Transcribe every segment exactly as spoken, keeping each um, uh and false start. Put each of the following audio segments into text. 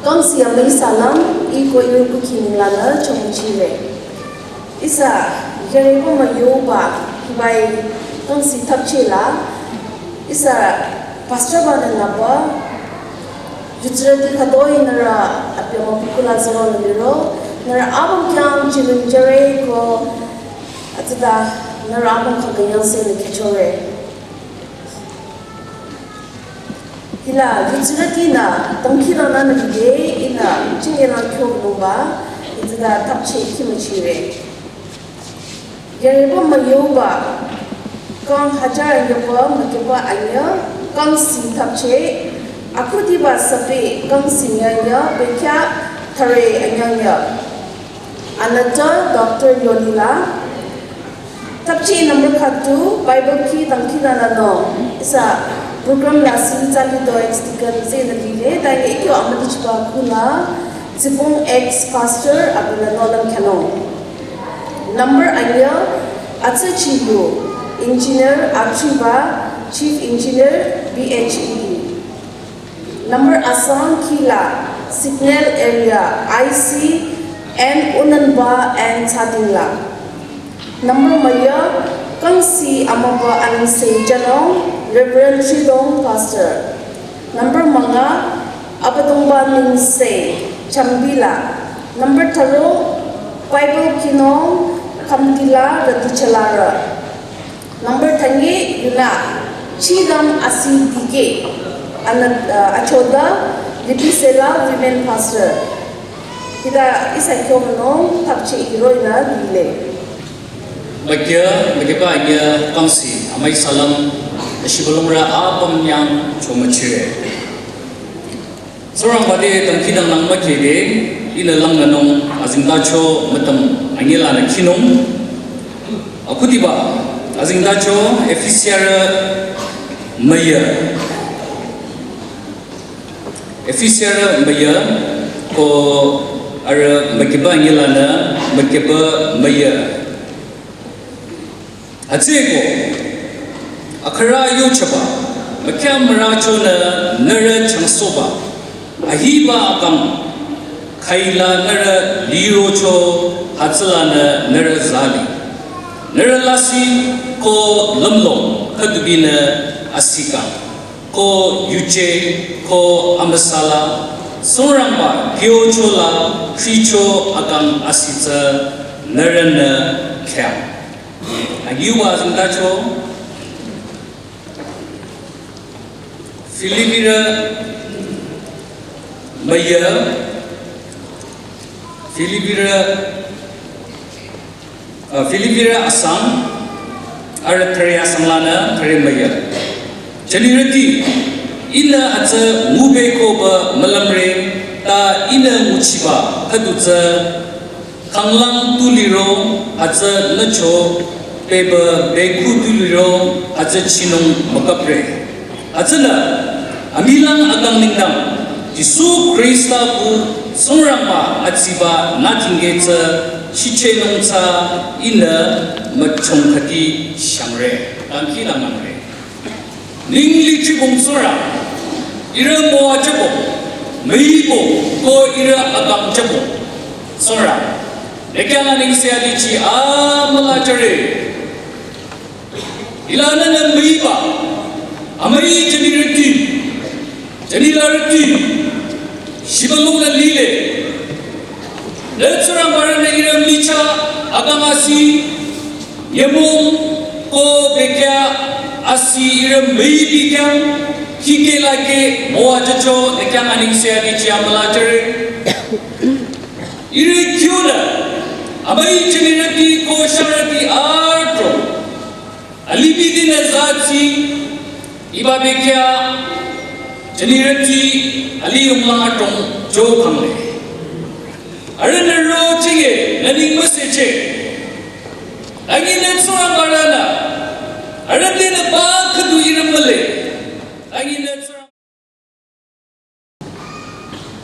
Kangsi amüi salam, ih ko ihrü kukhi ninglanü chomüchire. Ihsa, yareko müyoba, hibai kangsi thapchela. Ihsa, pastor banü nüba, yutsürüti khütoi nührü apyama pukula zoro nü liro, nührü apüm khyang chilungjüre ko, atsüta nührü apüm khakanyang se nü kihchore. Hila, yutsürütinü, tongkhilanü nü bide, ihnü, chingelang kyo nungba, hitsüta thapche kimüchire. Yareba müyoba, kang hajar yoba, mükiba anya, kangsi thapche, akhudiba sape, kangsi nyanya, bekya, thare anyanya. Anata, Doctor Yonila, Thapchi number khatu, Bible ki tangki na na no. Ihsa program la sin tsali do ex deacon se na lile, ta ye ikyo amadi chiba kuna, Zipung ex pastor, abuna no lam kano. Number anya, Atsa Chiyu, engineer, Achiba, chief engineer, B H E D. Number asang kila, signal area, I C, and Unanba and Chadingla. Number maya, kangsi amaba anse janong, Reverend Chidong, Pastor. Number manga, abadongba ningse, Chambila. Number taro, Bible kinong, Kamtila, Ratuchalara. Number thangi yuna, Chidam asi dike, ana, uh, achoda, Lipisela women pastor. Kita ihsa kyo no, thapche iroi na dile. Makia, makia ba anya kangsi, amai salam, shibalongra apam yang chomachire. Tsingrangba te tangki dang nang makede, ila lang nanung, azingdacho matam, angela na kinung. Akutiba, azingdacho, Efisiara maya. Efisiara maya, ko ara makiba angela na, makiba maya. Atseko, akhara yochaba, makyamra chonü nührü changsoba, ahiba akang, khaila nührü lirocho, atsülanü nührü zali. Nührü lasih ko lümlong, khüdubinü asikang. Ko yuje, ko amüsala, Tsingrangba kyochola, khricho akang asitsü, nührünü khyang. Agiwa zingdacho, Filipira maya, Filipira, uh, Filipira asang, ara thare asang lana, thare maya. Jani rati, ina atsa ngube ko ba malamre, ta ina nguchiba, kadutsü, Khanglang tu liro, atsü nücho, peba bekhu tu liro, atsü chinung makapre. Atsünü, amilang akang ningdang, Jisu Krista bu Tsingrangba atsiba natingetsü, shichenung tsa ina machong khati shangre. Tangki lang nangre. Ningli chibong Tsingrang, ira moa chibong, meibo, ko ira akang chibong Tsingrang. Nekyang aning seadichi amala chare. Ila nana meiba, amai jani rati, jani la rati, shibalung na lile. Nü Tsingrangba rünü ira micha akang asi, yemong ko bekya asi ira meibi kyang, kike lake moa jacho nekyang aning seadichi amala chare. Ira kyona, amai jani rati ko sharati arto. Alibidinü zatsi, iba bekya, jani rati, ali umla atong, jo kangle. Arünü ro chinge, naning maseche. Angi nü Tsingrangba rünü, arüti nü ba khüdu iramale. Angi nü Tsingrang-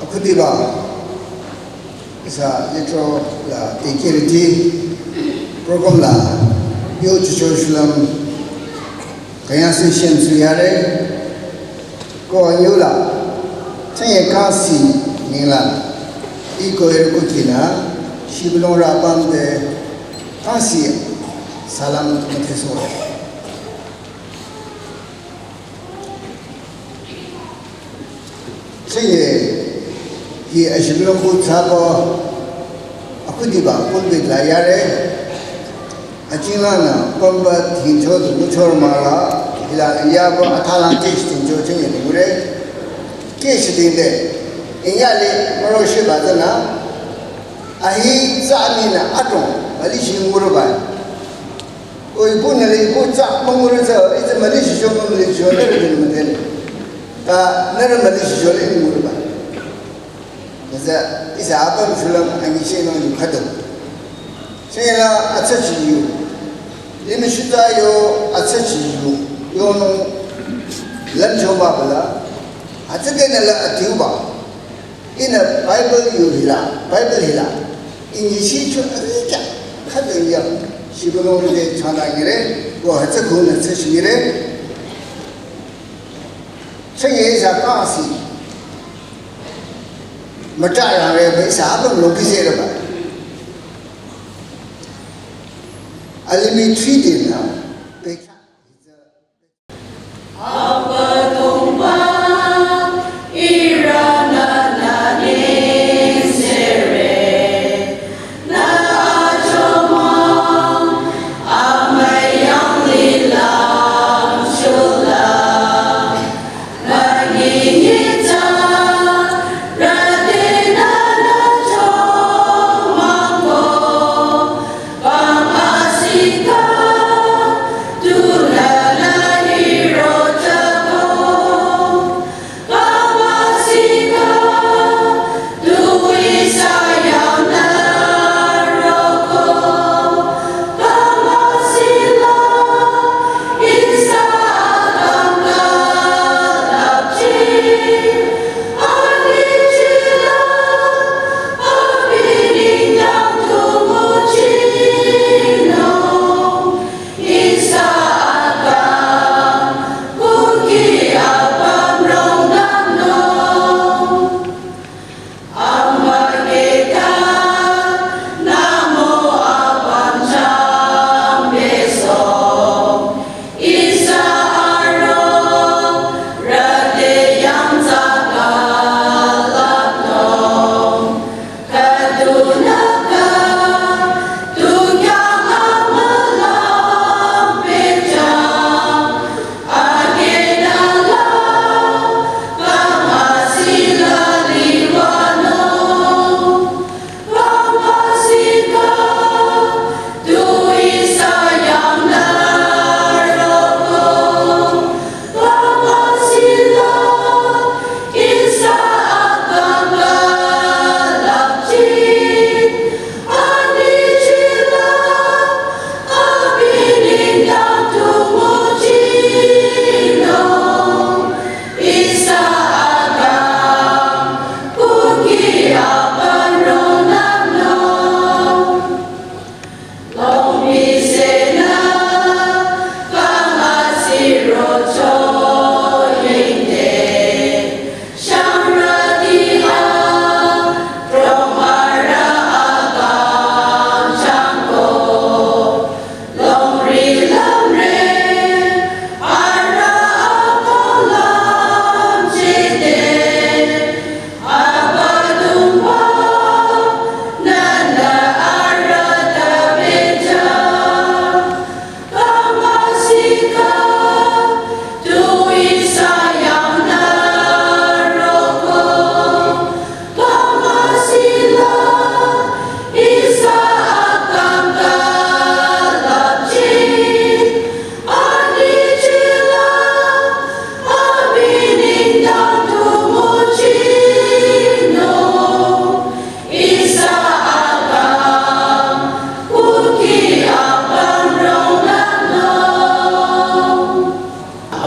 Akhudiba, isa yetro la tekiriti program la yo chicho shulam kaya se shem suyare ko anyola tanye kasi ni Lan, iko erko kina, shibulong rapam de, asi, salam tumete so. Seye, hi ashibulong ku tsabo, aku diba, pulpit la yare, achingla na, pamba tincho tu kuchor mala, ila yabo athala case tincho chinge ni gure, case dinde, inyale, moro shiba zana, ahi tsani na atong, mali shi nguru ba. Oi bu na le bu tsa manguru tsa, ita mali shi sho manguru sho, nere din mangene. Ta, nere mali shi sho le nguru ba. Isa, isa apam shulam anyi shi no yu khadam. Sela atsa chi yu. Limi shuta yo atsa chi yu. Yo no lam cho ba bala. Atsa ke na la atiu ba. Ina Bible yu hila, Bible hila. Inyi shi chu arika. Khadam ya. Shi bu no le chana ngire. Ko atsa ko na atsa shi ngire. Seye isa kasi. Mata ya re ba isa apam lo ki se re ba. Alimi three din na. Abüdongba, ihrü nü nü nengse re, nü achomang, amüyang lilang shula, münyi nyitsa, rüde nü nü achomang ko,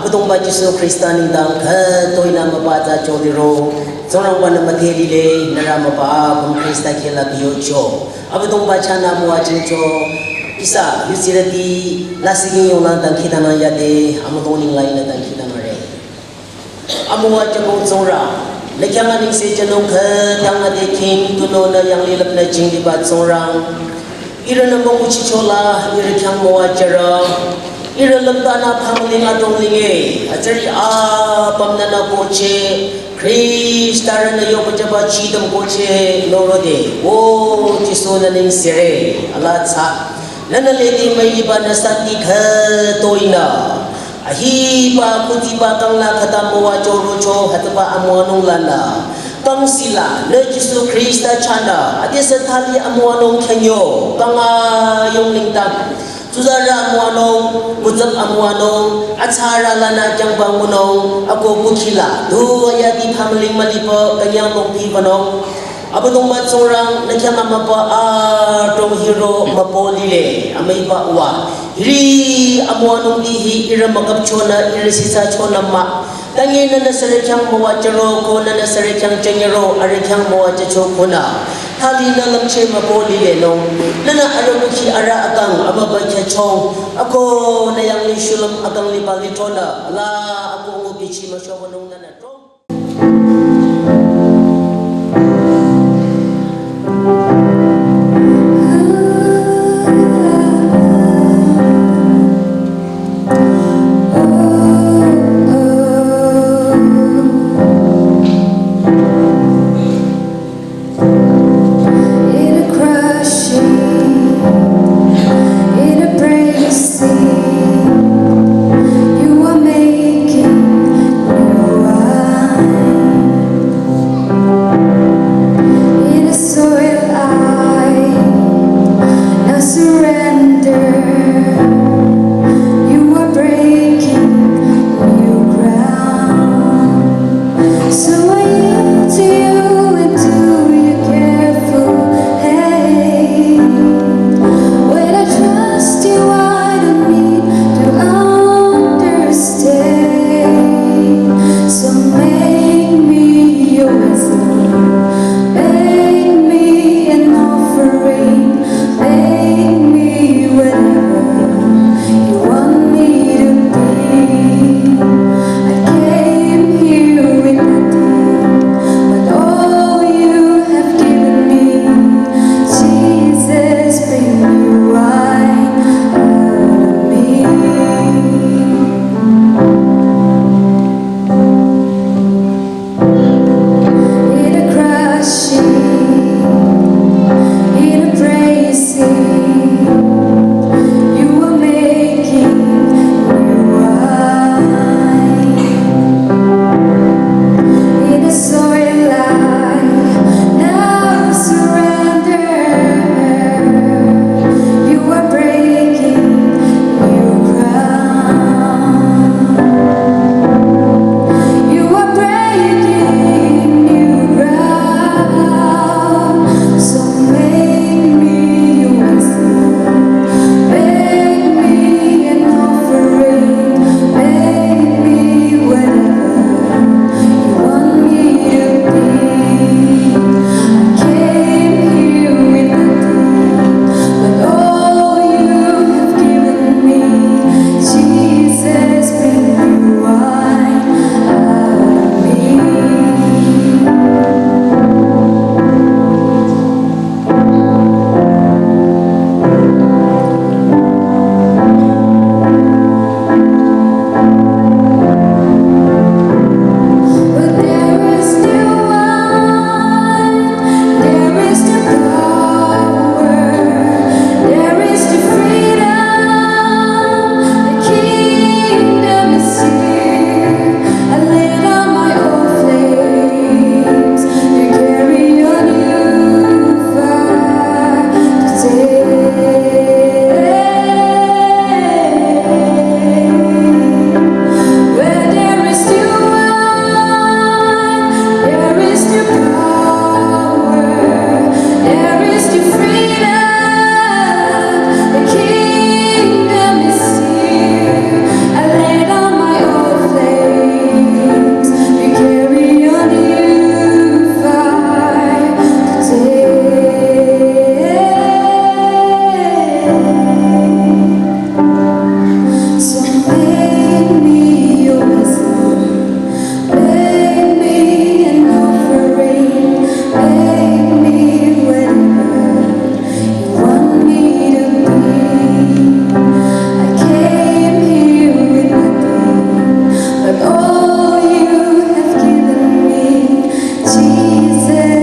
Abüdongba Jisu Khrista nengdang khütoi nü mübü tsü jüliro, Tsingrangba-nü müdhe lile, nührü mübü apüm Khrista khyang la biyocho. Abüdongba chahnü müwajücho, ihsa yuzirüti lasih khing yonglang dangkhidangnang yade, amüdong nengla ihnü dangkhidangnangre. Amüwajübong Tsingrang, Nü khyang anengse jünung khütang ade khing tunüo nü yanglilüp nü jingdiba Tsingrang. Ihrünü münguchichola, ihrü khyang müwajüro. Ihrü lümtanü phamüling adrong linge, atsüri apüm nünü kohcheh, Khrista-rünü yohpüjüba chidüm kohcheh, norode, O Jisu nü nengsere, ala tsa, nünü lede müiba nü santi khütoinü. Ahiba kutiba kangla khüta müwajürocho hütsüba amüwanung lanü. Kangsila, nü Jisu Khrista chahnü, adesü thali amüwanung khenyo, kang ayung nengdang. Tsuzarü amüwanung, mütsap amüwanung, atsarü lanü jangba ngunung, ako kukhila, du ayadi phamüling mülipü, künyang mongpi banung. Abüdongba Tsingrang, nü khyang amübü adrong hiro mübü lile, amüiba uwa. Hiri amüwanung di hi ihrü mükapchonü, ihrü sisachonü mah. Tangi nünü sürü khyang müwajüro, ko nünü sürü khyang jüngero, arüh khyang müwajücho konü. Thali nü lümcheh mübü lilenung. Nünü arüh kukhi arüh akang, amübü khyüchong. Ako nü yanglih shulüm akang liba lichonü. Ala ako ngubichi müshobanung nünü trong. In a crushing, in a praising, you are making new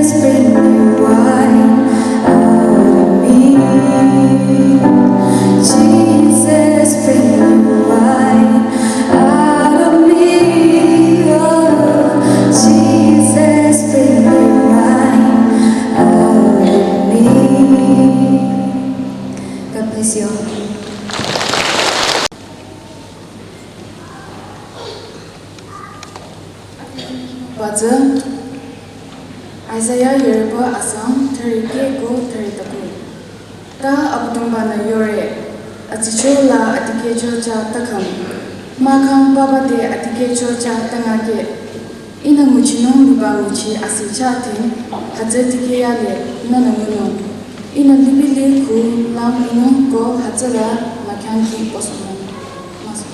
Bring new wine out of me. Jesus, bring new wine out of me. Oh, Jesus, bring new wine out of me. God bless you. Batsü, Isaiah yirüba asang thüri ke ko thüri taku. Ta Abüdongba-nü yore, atsicho la atikehcho cha takhang. Mahkhang papa te atikehcho cha tangake. Ihnü nguchinung liba nguchi asi cha ting, hütsü tikeh yale nünü ngunung. Ihnü libili khu lang minung ko hütsüla mahkhang ki posonung. Maso.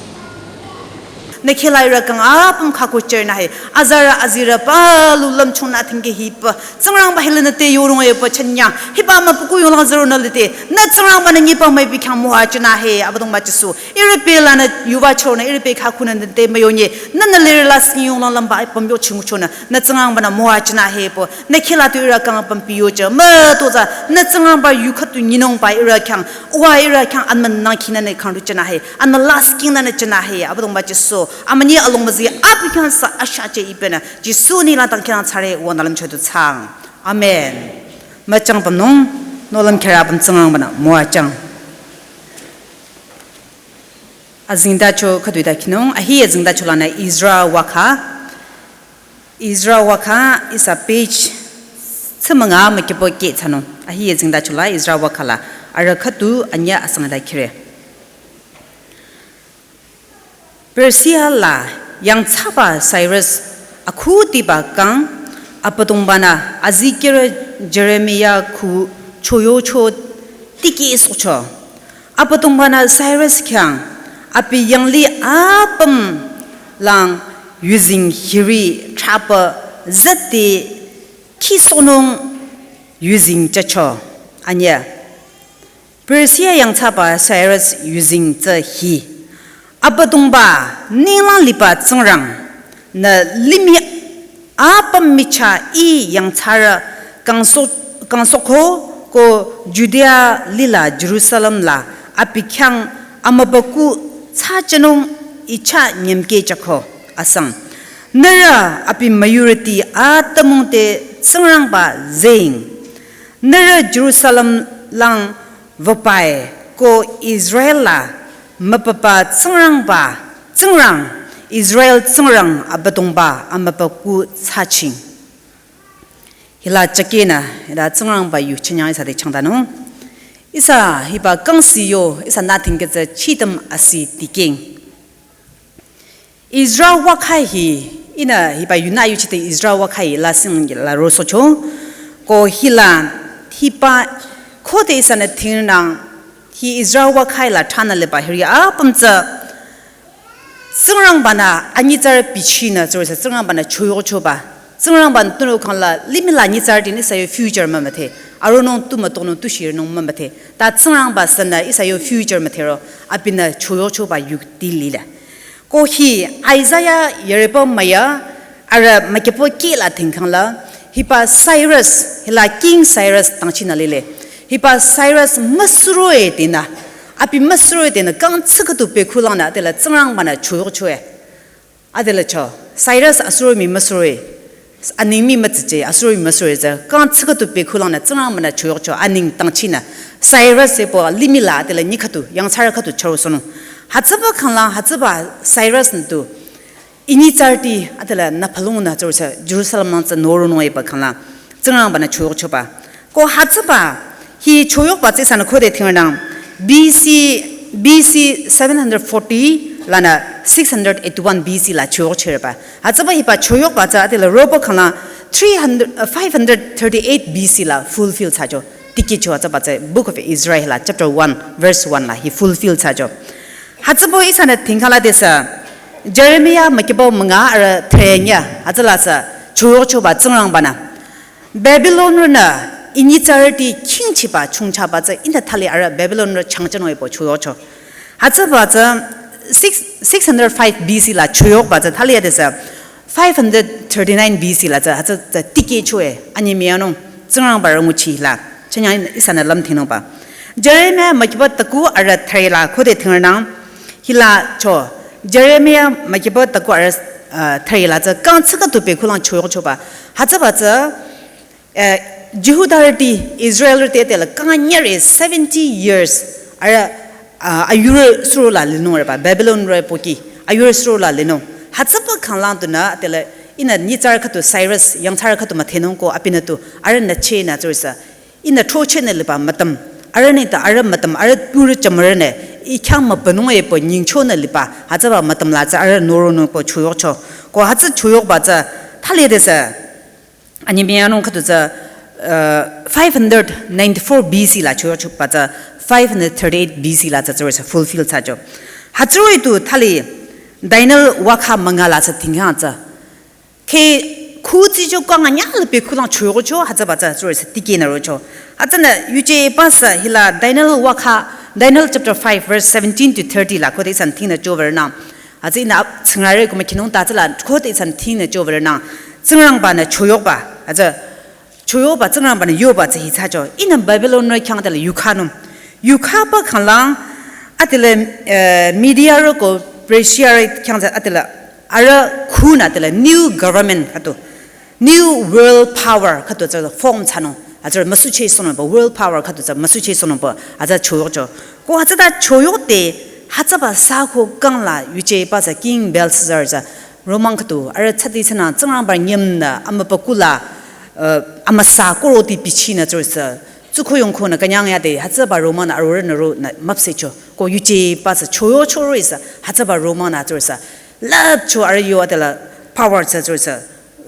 Nü kheh la ihrü kang apüm khüku chürnü he. Azarü azirü palu lümchung nü thingke hiba. Tsingrangba hilanü te yorung epü chanyang. Hiba müpuku yonglang zero nü lite. Nü Tsingrangba-nü nyipa müipi khyang müwajünü he. Abüdongba Jisu. Ihrü pe lanü yuva chonü, ihrü pe khükunü te müyonye. Nünü lirü la sing yonglang lümba epüm yo chingu chonü. Nü Tsingrangba-nü müwajünü he pü. Nü kheh la tu ihrü kang apüm pi yoja. Mütoza. Nü Tsingrangba yu khütu nyinungba ihrü khyang. Wa ihrü khyang anmün nang khinü nü kang ru chünü he. Anmün la sing nü nü chünü he. Abüdongba Jisu. Amünyi along müzi abi khyang sa asha che ipenü. Jisu nü la tang khyang thsare wa nü lümcho tu thsang. Amen. Müchang pümnung. Nohlüm khürü apüm Tsingrangba-nü müwajüng. Azingdacho khüdu ita khinung, ahi azingdacho lanü Ezra wakha. Ezra wakha ihsa page tsümünga mükipo ke thsanung. Ahi azingdacho la Ezra wakha la. Arüh khüdu anyüh asang ita khire. Persia la yangthsaba Cyrus akhudiba kang Abüdongba-nü azikehrü Jeremia khu choyocho tikehsohcho. Abüdongba-nü Cyrus khyang abi yanglih apüm lang yuzeng hiri thrapü züti khisohnung yuzeng jücho. Anyüh. Persia yangthsaba Cyrus yuzeng tsü hi. Abüdongba ninglang liba Tsingrang-nü limih apüm michah ih yangthsarü kangsoh-, kangsohko ko Judea lila Jerusalem la abi khyang amübükuh thsajünung ichah nyümkeh jüko asang. Nührü abi müyurüti atümung te Tsingrangba zeng. Nührü Jerusalem lang wübai ko Israel la mübüba Tsingrangba, Tsingrang, Israel Tsingrang Abüdongba amübükuh thsaching. Hila chakenü, hila Tsingrangba yu chanyang ihsa te changdanung. Ihsa hiba kangsi yo, ihsa nü thingke tsü chitüm asi tikeng. Ezra wakha hi, ihnü hiba yunü yuchite Ezra wakha hi la sing la rosohcho. Ko hila hiba khode ihsanü thingnang hi Ezra wakha la thranü liba hiri apüm tsü Tsingrangba-nü anyitsarü bichinü tsürüsü Tsingrangba-nü choyohchoba. Tsingrangba-nü tunüo khang la limih la nyitsarüti nü ihsa yo future mümüdhe. Aronung tu mütongnung tu shironung mümüdhe. Ta Tsingrangba sünü ihsa yo future müdhero abinü choyohchoba yukti lile. Ko hi Isaiah yirüba müya arüh mükipo ke la thingkhang la, hiba Cyrus, hila King Cyrus tangchinü lile. Hiba Cyrus müsuroe tenü, abi müsuroe tenü kang tsükütu pekhulangnü adela Tsingrangba-nü choyohchoe. Adela cho, Cyrus asuro mii müsuroe. Aneng mii mütsüche, asuro mii müsuroe tsü. Kang tsükütu pekhulangnü Tsingrangba-nü choyohcho, aneng tangchinü. Cyrus epü limih la adela nyi khütu, yangthsarü khütu chürosohnung. Hütsüba khanglang, hütsüba Cyrus-nü tu. Inyitsarüti adela nü phalungnü tsürüsü Jerusalem lang tsü noronung epü khanglang. Tsingrangba-nü choyohchoba. Ko hütsüba, hi choyohba tsü ihsanü khode thingnang. B C, B C seven hundred forty lanü six hundred eighty-one B C la choyohchireba. Hütsüba hiba choyohba tsü adela roba khanglang three hundred, uh, five hundred thirty-eight B C la fulfill thsacho. Tikehcho hütsüba tsü Book of Ezra la chapter one, verse one la hi fulfill thsacho. Hütsübo ihsanü thingkhala desü Jeremia mükipo münga arüh threnyü hütsüla sü choyohchoba Tsingrangba-nü. Babylonrünü inyitsarüti khingchiba chungchaba tsü ihnü thali arüh Babylonrü changchano epü choyohcho. Hütsüba tsü six, six hundred five B C la choyohba tsü thali adesü Five hundred thirty-nine B C la tsü, hütsü tsü tikehcho e, anyemüyanung, Tsingrangba rü nguchi la, chanyang ihsanü lümthinungba. Jeremia mükiba taku arü thüre la khode thingrünang, hila cho, Jeremia mükiba taku arü, uh, thüre la tsü, kang tsüka tu pekhulang choyokchoba. Hütsüba tsü, uh, Jihudarüti, Israelrüti tela kang nyere seventy years, arü, uh, ayurü suro la linung reba, Babylon rü poki, ayurü suro la linung. Hütsüba khanglang tu nü, tela, ihnü nyitsarü khütu Cyrus, yangthsarü khütu müthenung ko, abinü tu, arühnü chenü tsürüsa, ihnü throchehnü liba mütüm, arüh nengdang arüh mütüm, arüh purü chamürünü, i khyang mübünung epü nyingchonü liba, hütsüba mütüm la tsü arüh noronung ko choyokcho. Ko hütsü choyokba tsü, thali desü, anyemüyanung khütu tsü, uh, five hundred ninety-four B C la choyokchoba tsü, five hundred thirty-eight B C la tsü tsürüsa fulfill thsacho. Hütsüri tu thali, Daniel wakha münga la tsü tingkhang tsü, khe khu tsicho kang anyüh la pekhulang choyokcho, hütsüba tsü tsürüsa tikehnü rocho. Hütsünü yuje pasü hila Daniel wakha, Daniel chapter five verse seventeen to thirty la khode ihsanü thingnü choverünang. Hütsü ihnü ap-, tsingrare kuma kinung ta tsüla khode ihsanü thingnü choverünang. Tsingrangba-nü choyokba. Hütsü choyokba Tsingrangba-nü yoba tsü hi thsacho. Ihnü Babylon rü khyang tela yukhanung. Yukhaba khanglang, atela, eh, Media rü ko Persia rü khyang tsü atela, arüh khunü tela new government khütu, new world power khütu tsü form thsanung, hütsü müsucheh sonungba world power khütu tsü müsucheh sonungba, hütsü choyokcho. Ko hütsüta choyokde, hütsüba sako kang la yuje pasü King Belshazzar tsü, romang khütu, arüh tsati tsünü Tsingrangba nyemnü, amübükuh la, eh, amüsa koroti bichinü tsürüsa, tsuko yongkonü künyang yade, hütsüba romangnü arorünü ronü müpsehcho. Ko yuje pasü choyokcho roh-i sü, hütsüba romangnü tsürüsa, lüpcho arüh yo atela power tsü tsürüsa,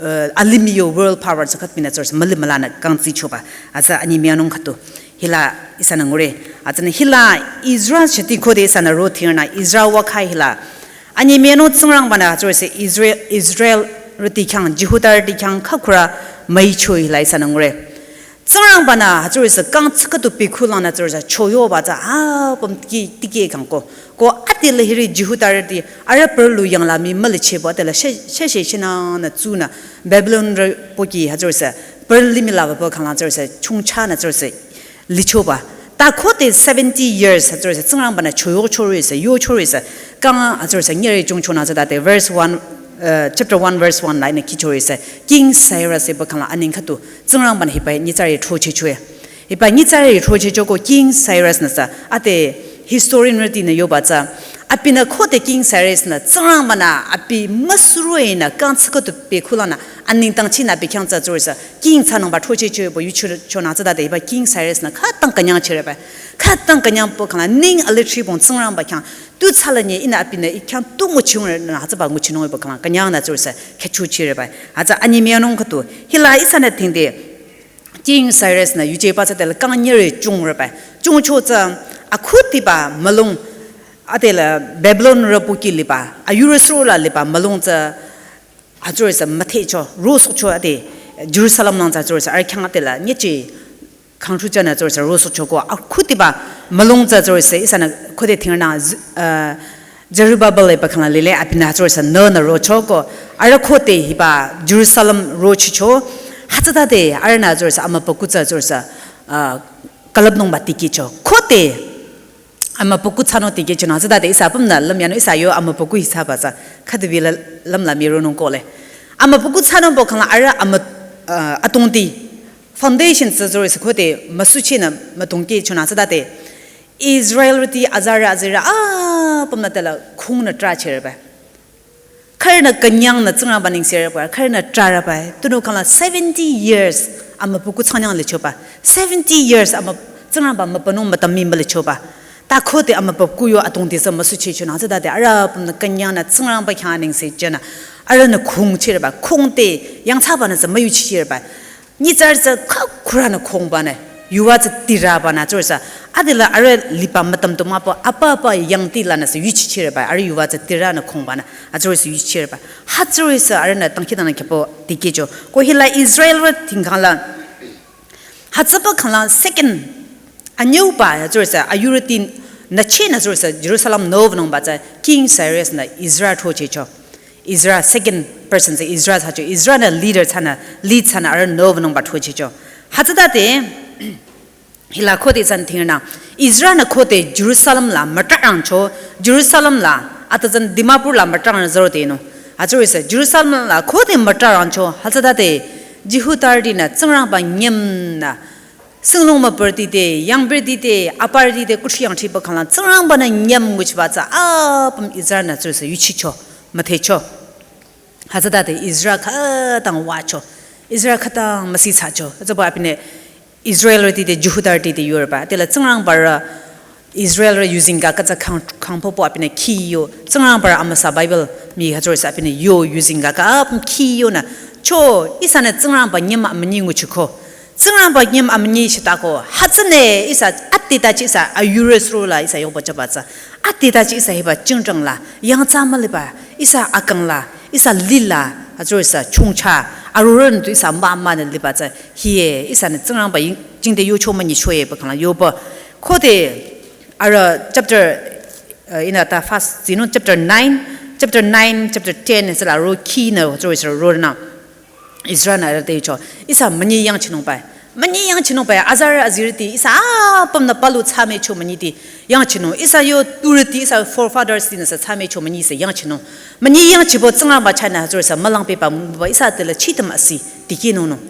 eh, alimih yo world power tsü khütpinü tsürüsa, müli mülanü kangtsichoba. Hütsü anyemüyanung khütu. Hila ihsanü ngure. Hütsünü hila Ezra shiti khode ihsanTsingrangba-nü hütsürüsa kang tsüka tu pekhulangnü tsürüsa choyoba tsü apüm tikeh, tikeh kangko. Ko atela hiri Jihudarüti arüh pürü lu yangla mii mülichehba atela she, she, she, shenangnü tsunü Babylon rü pohki hütsürüsa pürü limih la ba khanglang tsürüsa chongchanü tsürüsa lichoba. Ta khode seventy years hütsürüsa Tsingrangba-nü choyochorüsa, yochorüsa, kang hütsürüsa nyere chongchonü tsütade verse one, uh, chapter one verse one la ihnü kihchorüsa, King Cyrus epü khanglang aneng khütu Tsingrangba-nü hiba nyitsarü throchehchoe. Hiba nyitsarü throchehchoko King Cyrus-nü sü, ade historian rütinü yoba tsü, abinü khode King Cyrus-nü Tsingrangba-nü abi müsuroinü kang tsüka tu pekhulangnü aneng dangchinü abi khyang tsü tsürüsa, king thsanungba throchehchoe pü yuchichonü tsütade hiba King Cyrus-nü khütang künyangchehreba. Khütang künyangpü khanglang neng alitri pong Tsingrangba khyang tu thsala nye ihnü abinü i khyang tu nguchirünü hütsüba nguchinung epü khanglang künyangnü tsürüsa khehchuchehreba. Hütsü anyemüyanung khütu. Hila ihsanü thingde King Cyrus-nü yuje pasü tela kang nyere chongreba. Chongcho tsü akhudiba mülung atela Babylon rü pohki liba, ayurü suro la liba mülung tsü hütsürüsa müthehcho, rosohcho ade Jerusalem lang tsü tsürüsa arüh khyang atela nyeche khangthu chanü tsürüsa rosohchoko akhudiba mülung tsü tsürüsa ihsanü khode thingrünü, uh, Zerubbabel epü khanglang lile abinü tsürüsa nünü rochoko arüh khode hiba Jerusalem rochicho hütsütade arühnü tsürüsa amübükuh tsü tsürüsa, uh, külüpnungba tikehcho. Khode amübükuh thsanung tikehchonü tsütade ihsa apümnü lümyanung ihsa yo amübükuh hi thsaba tsü khüdubila lümla mironung kohle. Amübükuh thsanung pü khanglang arüh amü, uh, atongdi foundation tsü tsürüsa khode müsuchehnü mütongkehchonü tsütade Israelrüti azarü azirü apümnü tela khungnü trahchehreba. Khürünü künyangnü Tsingrangba nengsehreba, khürünü trahreba. Tunüo khanglang seventy years amübükuh thsanyang lichoba. Seventy years amü Tsingrangba mübünung mütami mülichoba. Ta khode amübükuh yo atongdi tsü müsuchehchonü tsütade arüh apümnü künyangnü Tsingrangba khyang nengsechenü arühnü khungchehreba, khungde yangthsabanü tsü müyuchichehreba. Nyitsarü tsü khükhurünü khungbanü, yuva tsü tirabanü tsürüsa, adela arüh liba mütüm tu mah pü apa apa yangdilanü sü yuchichehreba, arüh yuva tsü tiranü khungbanü, hütsürüsa yuchichehreba. Hütsürüsa arühnü dangkhidangnang khyapü tikehcho. Ko hila Israelrü thingkhangla hütsüpü khanglang second anyüuba hütsürüsa ayurütinü chehnü tsürüsa Jerusalem nüwünungba tsü King Cyrus-nü Ezra throchehcho. Ezra second person tsü Ezra thsacho, Ezra-nü leader thsanü, lead thsanü arüh nüwünungba throchehcho. Hütsütade, hila khode san thingnü, Ezra-nü khode Jerusalem la mütrarangcho, Jerusalem la, atüzan Dimapur la mütrarang züro denü. Hütsürisü, Jerusalem la khode mütrarangcho, hütsütade, Jihudarütinü Tsingrangba nyümnü, singlong mübürüti te, yangbürüti te, aparüti te, kuthsi yangthsipü khanglang, Tsingrangba-nü nyüm nguchiba tsü, apüm Ezra-nü tsürüsü yuchicho, müdhecho. Hütsütade Ezra khütang wücho, Ezra khütang müsi thsacho. Hütsüpü abinü Israelrüti te, Jihudarüti te yoreba. Tela Tsingrangba rü Israelrü yuzeng kaka tsü khang, khangpüpü abinü khi yo. Tsingrangba rü amüsa Bible mii hütsürüsü abinü yo yuzeng kaka apüm khi yonü. Cho, ihsanü Tsingrangba nyüm amünyi nguchiko. Tsingrangba nyüm amünyi shitako. Hütsünü ihsa adetachi ihsa ayurü suro la ihsa yoba jüba tsü. Adetachi ihsa hiba jingdang la. Yangthsa müliba. Ihsa akang la. Ihsa lila. Hütsürü ihsa chongcha. Arorüh nü tu ihsa mama nü liba tsü. Hiye ihsanü Tsingrangba ying, jingte yocho münyichoepü khanglang yoba. Khode arüh chapter, uh, ihnü ta first, you know, chapter nine, chapter nine, chapter ten, hütsüla ro khi nü, hütsürü ihsa ronü. Ezra-nü arüh te yucho. Ihsa münyi yangchinungba. Münyi yangchinungba. Azarü azirüti. Ihsa apümnü palu thsamücho münyiti. Yangchinung. Ihsa yo turüti. Ihsa forefathers-tinü sü thsamücho münyisü yangchinung. Münyi yangchipü Tsingrangba chahnü hütsürüsü mülang pehba müba ihsa tela chitüm asi. Tikehnungnung.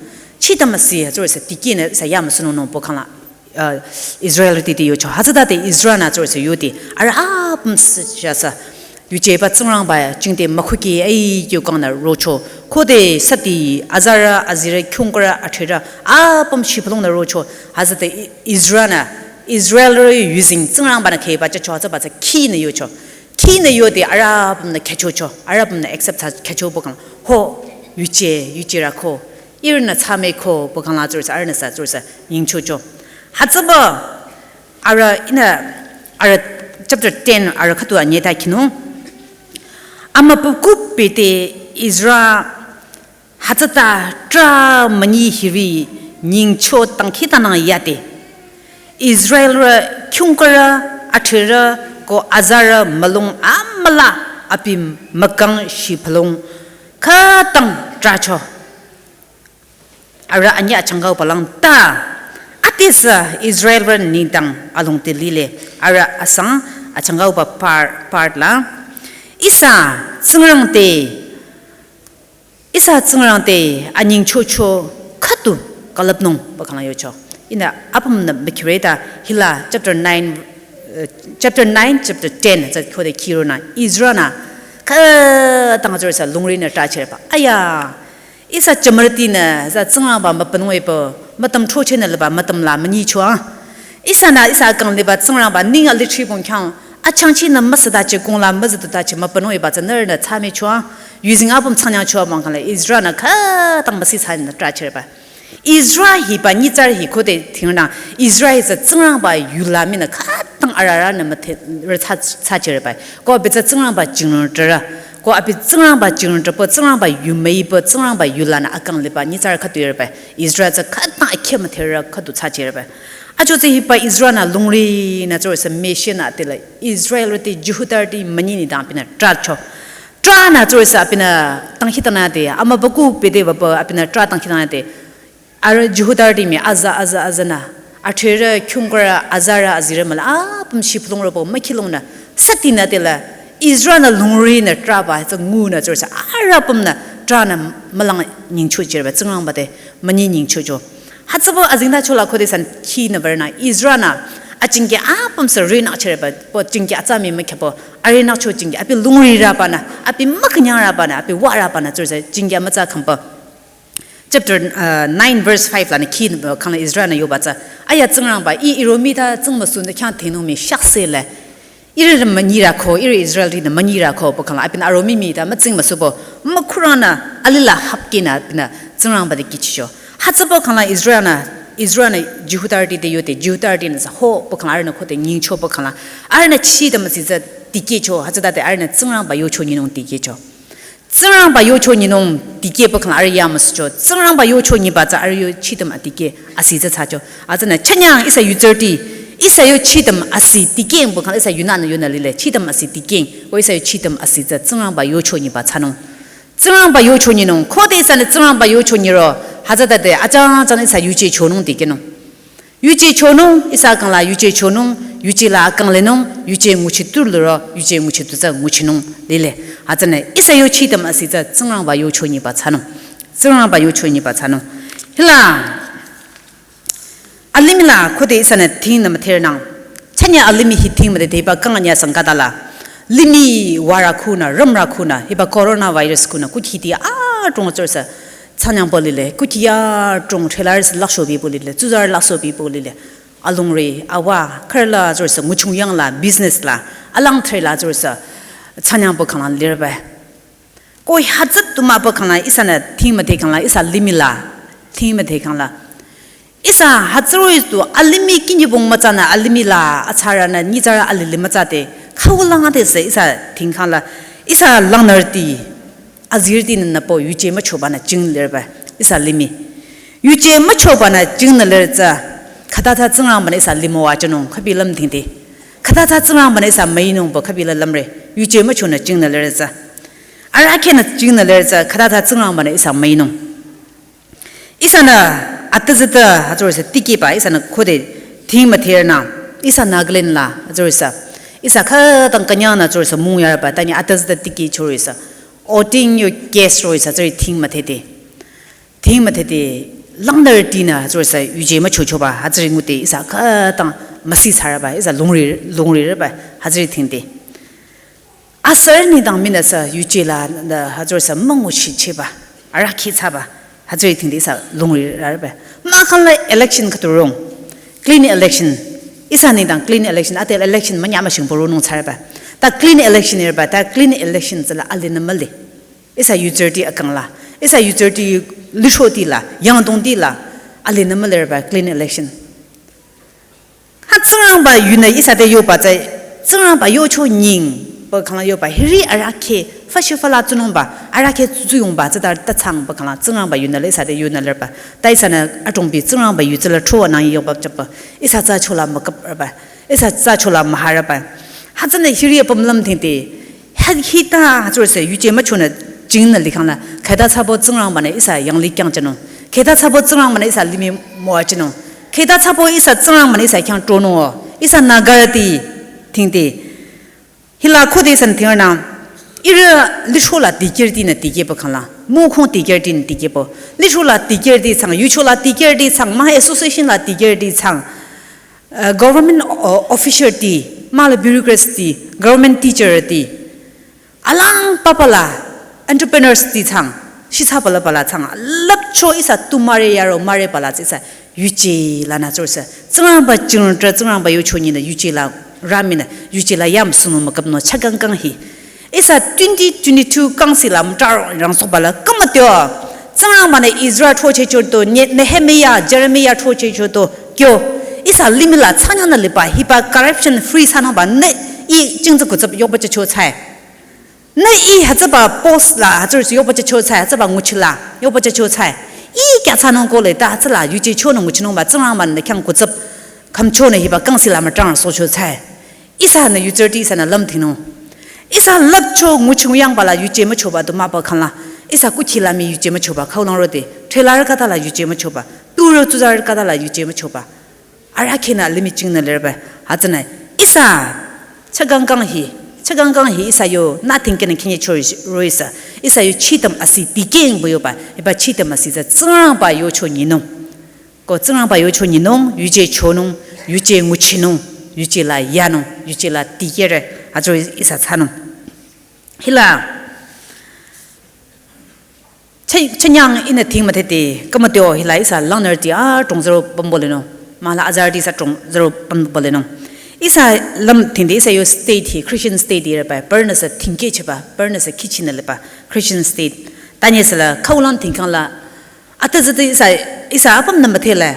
Chitüm asi hütsürüsü tikehnü ihsa yamüsunungnungpü khanglang. Uh, Israelrüti te yucho. Hütsütade Ezra-nü tsürüsü yode. Arüh apüm sü, shasü. Yujeba Tsingrangba jingte mükhuki ai kyo kangnü rocho. Khode süti azarü, azirü, kyungkurü, athrerü, apüm shibülungnü rocho. Hütsüde E-, Ezra-nü, Israelrü yuzeng Tsingrangba-nü khehba jücho, hütsüba tsü khinü yocho. Khinü yode arüh apümnü khehchocho. Arüh apümnü accept thsa khehchopü khang. Ho, yuje, yuje rako. Ihrünü thsamüko pü khanglang tsürüsü, arühnü sü tsürüsü nyingchocho. Hütsüpü, arüh ihnü, arüh chapter ten, arüh khüdu anyeta khinung. Amübükuh bete Ezra hütsüta trah münyi hiri nyingcho dangkhidangnang yade. Israelrü kyungkurü, athrerü, ko azarü mülung amüla abi mükang shibülung khütang trahcho. Arüh anyüh achangkauba lang ta. Adesü Israelrü nengdang alongdi lile. Arüh asang achangkauba part, part la. Ihsa Tsingrang te, ihsa Tsingrang te anyingchocho khüdu külüpnung pü khanglang yocho. Ihnü apümnü mükhire ta hila chapter nine, uh, chapter nine, chapter ten, tsü khode khironü, Ezra-nü, khütang tsürüsü lungrinü trahchereba. Aya, ihsa jümürütinü, ihsa Tsingrangba mübünung epü, mütüm throchehnü liba, mütüm la münyicho a. Ihsanü, ihsa kang liba Tsingrangba, ning alitri bong khyang, achangchinü müsüdachi kongla müzüdudachi mübünung eba tsü nührünü thsamücho a. Yuzeng apüm thsanyangcho a mangkhangle, Ezra-nü khütang müsi thsanü trahchereba. Ezra hiba nyitsarü hi khode thingnü, Ezra hi tsü Tsingrangba yula minü khütang ararünü müthe, rü thsa, thsachereba. Ko abi tsü Tsingrangba jingrongtrarü. Ko abi Tsingrangba jingrongtrapü, Tsingrangba yu müipü, Tsingrangba yulanü akang liba nyitsarü khüdu yoreba. Ezra tsü khütang akheh mütherü khüdu thsachereba. Ajo tsü hiba Ezra-nü lungrinü tsürüsü müshinü tela. Israelrüti, Jihudarüti münyi nengdang abinü trahcho. Trahnü tsürüsü abinü dangkhidangnangde, amübükuh bete wüpü abinü trah dangkhidangnangde. Arüh Jihudarüti mii aza, aza, azanü. Athrerü, kyungkurü, azarü, azirü müla, apüm shibülungrüpü mükhilungnü. Sütinü tela, Ezra-nü lungrinü trahba, tsü ngunü tsürüsü, arüh apümnü trahnü mülang nyingchochereba, Tsingrangba te münyi nyingchocho. Hütsüpü azengtacho la khode san khinü würnü, Ezra-nü, ajingke apüm sü rinü chereba, pü jingke atsa mii mükhyapü, arinücho jingke, abi lungrirübanü, abi mükünyangrübanü, abi würübanü, tsürüsü, jingke amütsa khampü. Chapter, uh, nine verse five lanü khi, uh, khanglang Ezra-nü yoba tsü. Aya Tsingrangba, ih, ih romih ta tsingmüsunü khyang thenung mii shakse le. Ihrü münyirü ko, ihrü Israelrütinü münyirü ko, pü khanglang abinü aromih mii ta mütsingmüsupü, mükhuranü, alila hapkinü, abinü Tsingrangba te kihchicho. Hütsüpü khanglang Ezra-nü, Ezra-nü Jihudarüti te yode, Jihudarütinü sü ho, pü khanglang arühnü khode nyingcho pü khanglang. Arühnü chitüm si tsü dikehcho, hütsütade arühnü Tsingrangba yocho nyinung dikehcho. Tsingrangba yocho nyinung dikehpü khanglang arüh yamüsucho. Tsingrangba yocho nyiba tsü arüh yo chitüm adikeh asi tsü thsacho. Hütsünü chanyang ihsa yutsarüti, ihsa yo chitüm asi dikehpü khanglang ihsa yunünü yonü lile. Chitüm asi dikeh. Ko ihsa yo chitüm asi tsü Tsingrangba yocho nyiba thsanung. Tsingrangba yocho nyinung, khode ihsanü Tsingrangba yocho nyiro, hütsütade achangchanü ihsa yuje chonung dikehnung. Yuje chonung, ihsa kangla yuje chonung, yuje la kanglenung, yuje nguchi tuluro, yuje nguchi tutsü nguchinung lile. Hütsünü ihsa yochitam asi tsü Tsingrangba yocho nyiba thsanung. Tsingrangba yocho nyiba thsanung. Hila, alimih la khode ihsanü thing nü müthernang. Chanya alimih hi thing müdhe deba kanganya sangkatala. Limih wara khunü, ramra khunü, hiba coronavirus khunü, kuthiti adrong tsursa, chanyang bolile, kuthi adrong threlaris laksho bi bolile, tsuzar laksho bi bolile. Alungri, awa, kharla tsursa, nguchung yang la, business la, alang threla tsursa, chanyang bo kangla lirba. Ko hütsü tu mah pü khangla ihsanü thing müdhe khangla ihsa limih la, thing müdhe khangla. Ihsa hütsüro istu alimih kinyibong mütsanü alimih la atsarünü nyitsarü alili mütsade. Khaulang adesü ihsa thing khangla. Ihsa langnürüti, azirüti nü nüpo yuje müchobanü jing lirba. Ihsa limih. Yuje müchobanü jing nü lir tsü. Khüta tsü Tsingrangbanü ihsa limih wa jünung, khabi lümthingde. Khüta tsü Tsingrangbanü ihsa müinung pü khabi la lümre. Yuje müchonü jing nü lir tsü. Arahkheh nü jing nü lir tsü khüta tsü Tsingrangbanü ihsa müinung. Ihsanü atüzüta hütsürüsa tikehba, ihsanü khode thing müthernü, ihsa Nagaland la hütsürüsa. Ihsa khütang künyangnü hütsürüsa mung yarba, tani atüzüta tikehchorüsa. Oting yo case rosa hütsüri thing müthede. Thing müthede, langnürütinü hütsürüsa yuje müchochoba, hütsüri ngude ihsa khütang müsi thsaraba, ihsa lungri, lungriraba, hütsüri thingde. Asürü nengdang minü sü yuje la nü hütsürüsa münguchichehba, arahkheh thsaba, hütsüri thingde ihsa lungriraraba. Mahkhang la election khüturong, clean election, ihsa nengdang clean election, ate election münyamüshing boronung thsaraba. Ta clean election irba, ta clean election tsüla alinü mühle. Ihsa yuzirüti akang la, ihsa yuzirüti lishoti la, yangdongti la, alinü mülerba clean election. Ha Tsingrangba yunü ihsa te yoba tsü, Tsingrangba yocho nying, pü khangla yoba, hiri arahkheh, fashi fala tsunungba, arahkheh tsuyongba, tsüta ta thsangba khangla, Tsingrangba yunü le ihsa te yunü lerba. Ta ihsanü adrongbi Tsingrangba yu tsüla throwa nang yoba chapa, ihsa tsü chola müküpraba, ihsa tsü chola müharaba. Hütsünü hiri apüm lümthingde, ha hita hütsürüsa yuje müchonü jing nü likhangla, khüta thsabo Tsingrangbanü ihsa yanglih khyang jünung. Khüta thsabo Tsingrangbanü ihsa limih müwa jünung. Khüta thsabo ihsa Tsingrangbanü ihsa khyang tronung o. Ihsa Nagarüti thingde. Hila khode ihsanü thingrünang. Ihrü lishola dikehrütinü dikehba khangla. Mukhung dikehrütinü dikehba. Lishola dikehrüti thsang, yuchola dikehrüti thsang, mah association la dikehrüti thsang. Uh, government o-, official ti, mahla bureaucrats ti, government teacher ti, alang papa la, entrepreneurs ti thsang, shitsa pala pala thsang, lüpcho ihsa tu müre yaro müre pala ihsa, yuje lanü hütsürüsa. Tsingrangba jingtra, Tsingrangba yocho nyinü, yuje la, raminü, yuje la yam sunu müküpnü, chakang kang hi. Ihsa twenty twenty-two council la mtaro rangsohba la kümüteo. Tsingrangbanü Ezra throchehcho to, Ne-, Nehemiah, Jeremiah throchehcho to, kyo. Ihsa limih la thsanyangnü liba, hiba corruption free thsanungba, nü ih jingtsü kutsüp yoba jücho thsae. Nü ih hütsüba post la, hütsürüsa yoba jücho thsae, hütsüba nguchila, yoba jücho thsae. Ih kya thsanung kohle, ta hütsüla yuje chonü nguchinungba, Tsingrangbanü khyang kutsüp, khümchonü hiba council la mtaro sohcho thsae. Ihsanü yuzirüti ihsanü lümthingnung. Ihsa lüpcho nguchung yangba la yuje müchoba du mah pü khangla. Ihsa kuthila mii yuje müchoba khaulang rode. Thela rükata la yuje müchoba. Turo tsuzar rükata la yuje müchoba. Arahkheh nü limih jing nü lerba. Hütsünü. Ihsa. Chakang kang hi. Chakang kang hi ihsa yo. Nothing can can cho roisa. Ihsa yo chitam asi dikehng boyoba. Hiba chitam asi tsü Tsingrangba yocho nyinung. Ko Tsingrangba yocho nyinung, yuje chonung, yuje nguchinung, yuje la yanung, yuje la dikehre, hütsü ihsa thsanung. Hila, che-, chenyang ihnü thing müthede, kümüteo hila ihsa langnürüti adrong zero pümbo lenung, mahla azarüti ihsa adrong zero pümbo lenung. Ihsa lümthingde ihsa yo state hi, Christian state hi reba, pürünüsü thingkehcheba, pürünüsü kihchinü liba, Christian state. Tanyesüla, khaulang thingkhangla, atüzüti ihsa, ihsa apümnü müdhele.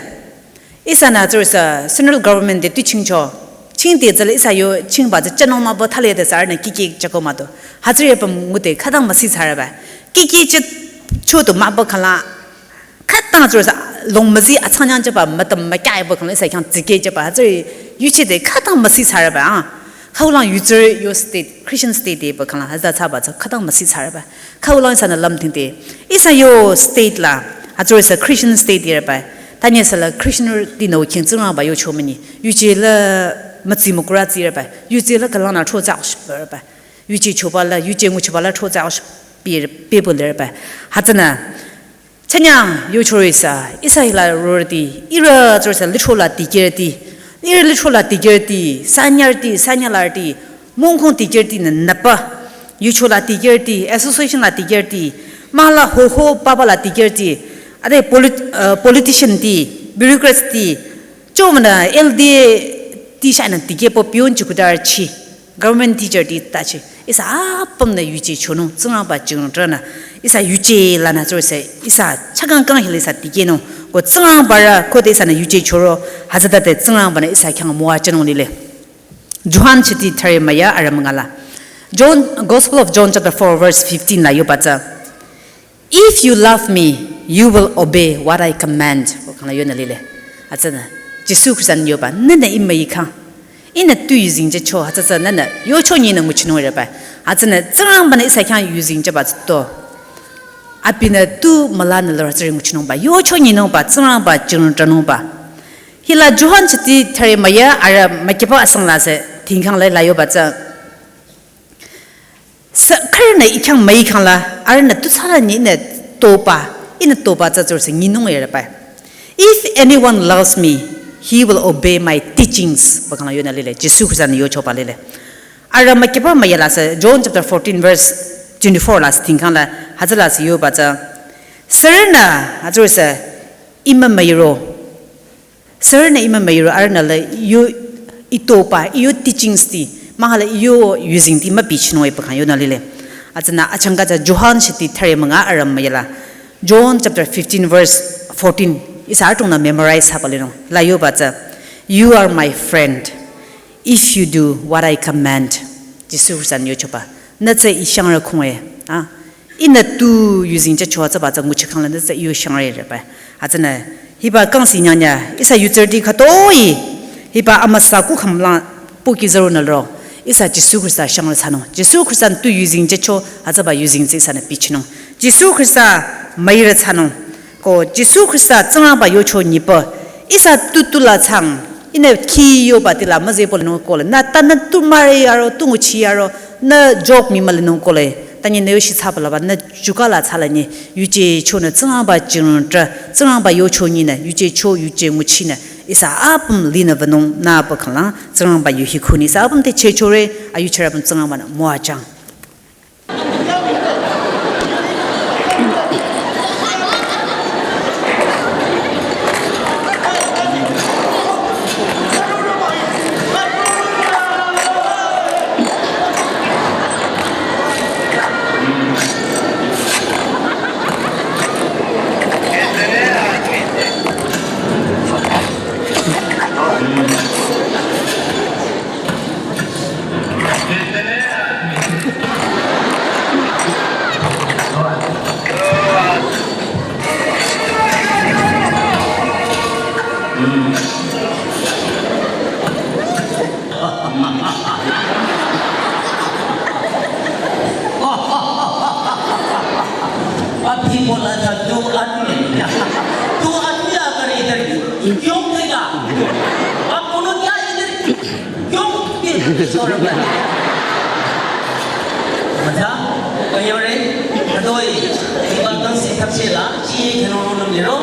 Ihsanü tsürüsa central government te tu chingcho. Chingde tsüla ihsa yo chingba tsü chano mah pü thali de sürünü kiki chako mah to. Hütsüri apüm ngude khütang müsi thsareba. Kiki cheh choto mah pü khangla. Khütang tsürüsa long müzi atsangnyang cheba mütam mükyah pü khangla ihsa khyang tsikehcheba. Hütsüri yuchide khütang müsi thsareba. Khaulang yutsürü yo state, Christian state de ba khangla hütsü thsaba tsü khütang müsi thsareba. Khaulang ihsanü lümthingde. Ihsa yo state la, hütsürü sü Christian state de ba. Tanye sü la Christian ti nü king Tsingrangba yocho münyi. Yuje la mütsi mükura tsireba. Yuje la khaulang nü thro tsü shibaba. Yuje choba la, yuje nguchiba la thro tsü shi pi, pi bu lereba. Hütsünü, chanyang yochorü sü, ihsa hila rorüti, ihrü tsürü sü lithro la dikehrüti, ihrü lithro la dikehrüti, sanyarüti, sanyalarüti, mongkong dikehrüti nü nüpa, yucho la dikehrüti, association la dikehrüti, mah la hoho papa la dikehrüti, ade polit-, uh, politician ti, bureaucrats ti, chomünü L D A ti shanü dikehpü peon chowkidar chi, government teacher ti tachi. Ihsa apümnü yuje chonung, Tsingrangba jingtrünü. Ihsa yuje lanü tsürü sü, ihsa chakang kang hili ihsa dikehnung. Ko Tsingrangba rü, khode ihsanü yuje choro, hütsütade Tsingrangba-nü ihsa khyang müwajünung lile. Johan chiti thüre müya arü münga la. John, Gospel of John chapter four verse fifteen la yoba tsü. If you love me, you will obey what I command. Ko khangla yonü lile. Hütsünü, Jisu Khrista-nü yoba, nühnü ih müikhang. Ihnü tu yuzeng jücho, hütsü tsü nühnü yocho nyinü nguchinung reba. Hütsünü, Tsingrangba-nü ihsa khyang yuzeng jüba tsü to. Abinü tu mülanü lor hütsüri nguchinungba. Yocho nyinungba, Tsingrangba jingtrünungba. Hila Johan chiti thüre müya arü mükiba asang la sü, tingkhang la la yoba tsü. Sü khürünü ih khyang müikhang la, arühnü tu thsala nyinü toba, ihnü toba tsü tsürü sü nyinung reba. If anyone loves me, he will obey my teachings. Ba khangla yonü lile, Jisu Khrista-nü yochoba lile. Arü mükiba müya la sü, John chapter fourteen verse twenty-four la sü tingkhang la, hütsüla sü yoba tsü. Sürünü, hütsürü sü, ih mümüiro. Sürünü ih mümüiro arühnü la yo ih toba, ih yo teachings ti, mahkhang la ih yo yuzeng ti mübichinung-e ba khang yonü lile. Hütsünü achangka tsü Johan chiti thüre münga arü müya la. John chapter fifteen verse fourteen, ihsa adrongnü memorize thsaba linung. La yoba tsü, "You are my friend, if you do what I command." Jisu Khrista-nü yochoba. Nü tsü ih shangrü khunge. Ah. Ihnü tu yuzeng jücho tsüba tsü nguchikhang la nü tsü ih yo shangrü reba. Hütsünü, hiba kangsi nyangnyü, ihsa yutsürüti khütoi, hiba amüsa kukham la pohki zürünü ro, ihsa Jisu Khrista shangrü thsanung. Jisu Khrista-nü tu yuzeng jücho, hütsüba yuzeng tsü ihsanü bichinung. Jisu Khrista müirü thsanung. Ko Jisu Khrista Tsingrangba yocho nyipü, ihsa tu tu la thsang, ihnü khi yoba tila müzeh pü linung kohle. Nü ta nü tu müre yaro, tu nguchi yaro, nü job mi mülinung kohle. Tanye nü yo shitsaba laba, nü juka la thsala nyi, yuje chonü Tsingrangba jingtrü, Tsingrangba yocho nyinü, yuje cho, yuje nguchinü, ihsa apüm linü wünung nü ba khangla, Tsingrangba yu hi khunü, ihsa apüm te chechore, ayuchirü apüm Tsingrangba-nü müwajüng. Aap hi bola tha, do aadmi. Do aadmi agar idhar kyun thega? Aap dono kya idhar kyun thega? Maja, kayore, khütoi, iba kangsi thapsela, chiye khenung nung liro,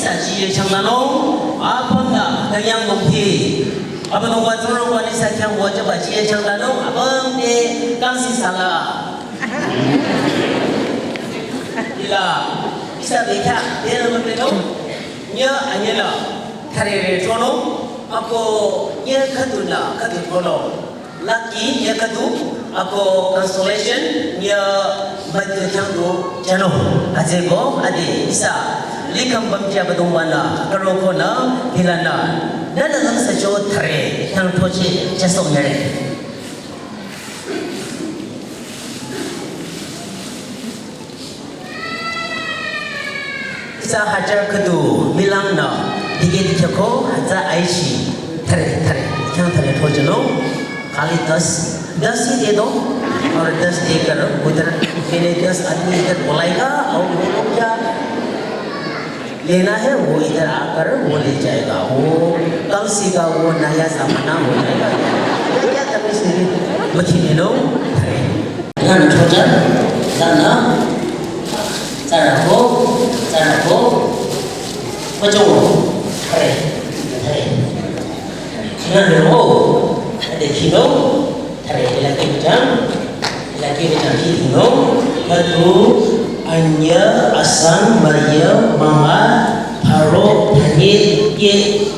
sa chiye changnanung, apümnü, kanyang nungti. Abüdongba Tsingrangba-nü ihsa khyang wajüba chiye changnanung, apüm te kangsi sala. Hila, ihsa bekhyah, dela mapeno, nyüh anyüla, thürere thronung, ako nyüh khüdula, khüdu thronung. Lucky nyüh khüdu, ako consolation, nyüh badu khyang du, jano, atsüko, ade, ihsa, likhang bamji Abüdongba-nü, karo konü, hilanü, nünü nang sacho thüre, khyang thoche, jasong nyüre. Ihsa hajar khüdu milang nü, dikeh dikeh ko, hütsü aishi, thüre, thüre, khyang thüre thojalo. खाली दस, दस ही दे दो और दस देकर उधर, मैंने दस आदमी इधर बुलाएगा और वो लोग क्या लेना है, वो इधर आकर वो ले जाएगा। वो कल से का वो नया जमाना हो जाएगा। क्या, क्या करने से भी बची मिलो। Ngan chocha, dana, tsarako, tsarako, pacho, hare, hare. Ngan ro, ade kino, hare, ila kino jang, ila kino jang kino, katu, anya, asang, maria, mama, pharo, tanye, ye,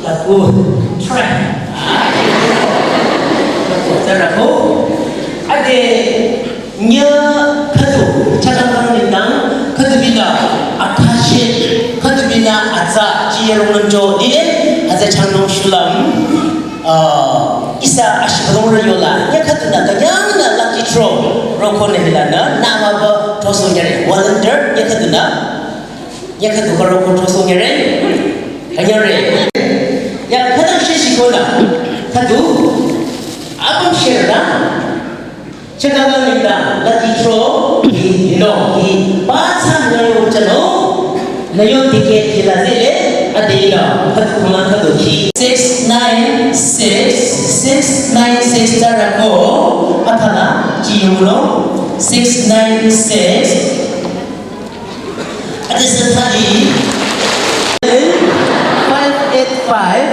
taku, try. Tsarako, ade, Nya khüdu, chakang kang nengdang, khüdu binü, akashe, khüdu binü, atsa, chiyerung nangjo, dile, atsa changnung shulam, ah, ihsa ashibadong re yola, nya khüdu nü, kanyang nü, lucky draw, roko nü hilanü, nü maba, toso nyare, volunteer, nya khüdu nü, nya khüdu ka roko toso nyare, kanyare, nya khüdu she shiko nü, khüdu, apüm share nü, Chakang nengdang, lucky draw, hi, no, hi, pa sa nü yo chano, nü yo ticket hi la zele, ade ila, khüdu khüma khüdu hi. Six nine six, six nine six tsarako, athala, chi yo no, six nine six. Ade sü thali. Five eight five,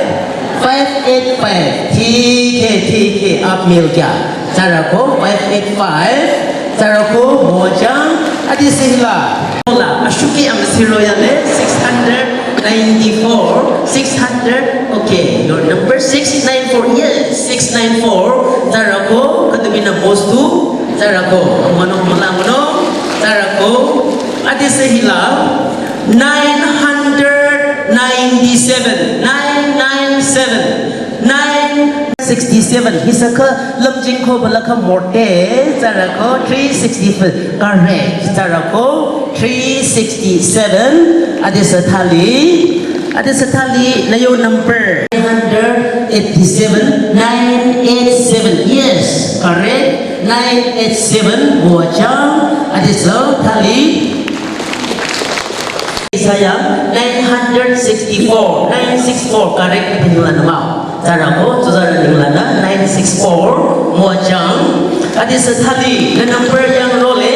five eight five. ठीक है, ठीक है, आप मिल गया. Tsarako, five eight five. Tsarako, mojang. Ade sü hila. Hola, ashuki am zero yale, six hundred ninety-four, six hundred. Okay, your number six nine four. Yes, six nine four. Tsarako, khüdu binü mostu. Tsarako, mono, mola, mono. Tsarako. Ade sü hila nine hundred ninety-seven, nine nine seven, nine sixty-seven. Hi sü kha lümjing ko bala kha morte, tsarako three sixty-five. Correct. Tsarako three sixty-seven. Ade sü thali. Ade sü thali nü yo number. Nine hundred eighty-seven, nine eight seven. Yes, correct. Nine eight seven, mojang, ade sü thali. Isaiah nine hundred sixty-four, nine six four, correct, pinula nama. Tsarako, tsuzara pinula na, nine six four, mojang, ade sü thali, nü number yang role,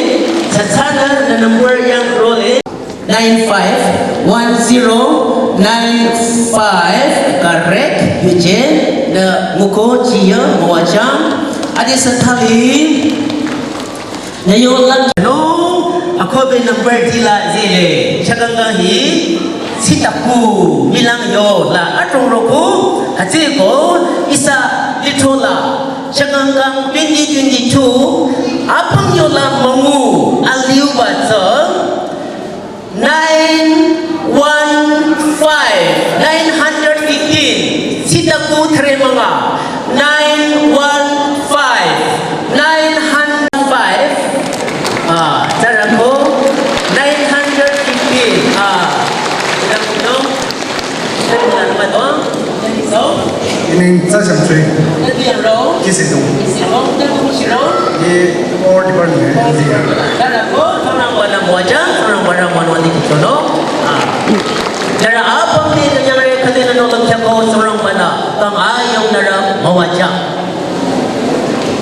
tsatsana, nü number yang role. Nine five one zero nine five, correct. Yuje, nü nguko chiya mojang. Ade sü thali. Nü yo lak no, akobe number dila zele. Chakang kang hi, sitaku, milang yo la, atong roku, hütsüko, ihsa, lithola. Chakang kang twenty twenty-two, apüm yo la mangu, aliu ba tsü, Nine one five, nine hundred fifteen, sitaku thre manga, nine one five, nine hundred five, ah, tsarako, nine hundred fifteen, ah, tsarako, tsarako, tsarako, Inin tsa shang chui. Kisi dung. Ye all department. Dara apam ni yang re khade na no kya ko sorang bana. Kang ayong nara mawajang.